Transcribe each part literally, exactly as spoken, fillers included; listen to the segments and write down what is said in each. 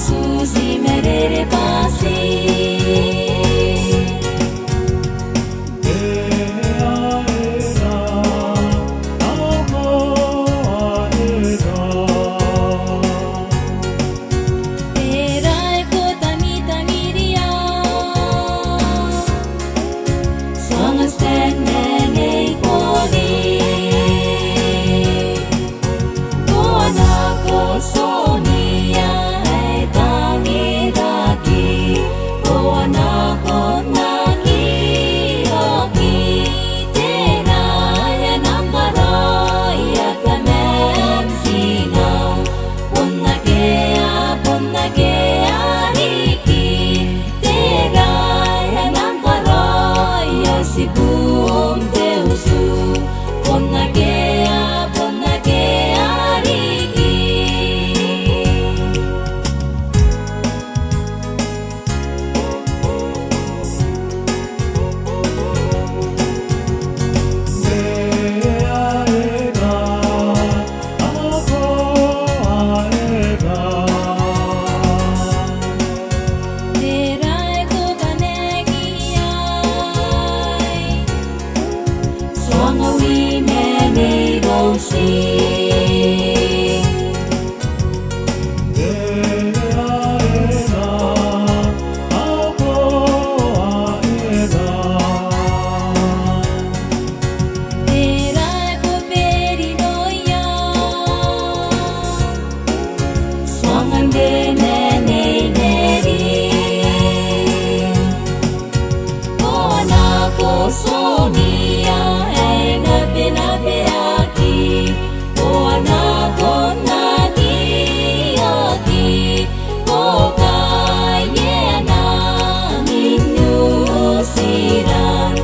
Tusi merere basi. Era e ko tangitangiria. Tuangai n te nene i kori. Ko a nako Sonia ae tangiraki. Ko a nako n aki oki. Tera ae na karaoia tamam tina. Bon akea, bon akea riki. Tera ae na karaoia tibun te utu. Bon akea, bon akea riki. Tera e ko kanaki iai. Tuangai n te nene i Rosi. Tera e ko berinoia. Tuangai n te nene i Meri. Ko a nako Sonia ae nabenabeaki. Ko a nako n aki oki. Ko kaea nako Niu Tiran.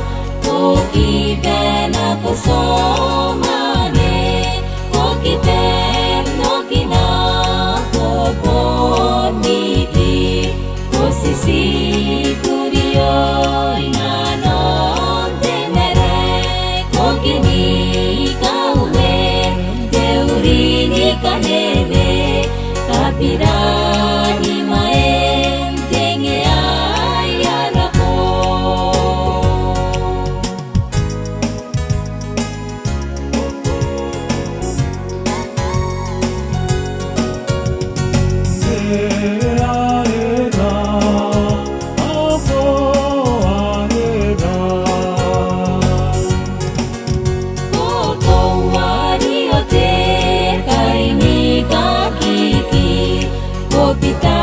Ko kiba nako Somane. Ko kiba n oki nako Boniti. Ko titikurio i nanon te marae. Ko kini kaue n te uri ni kanebe. Kabira ni maen te nge aia rako. Ko tauari o te kai ni kakiki, ko bita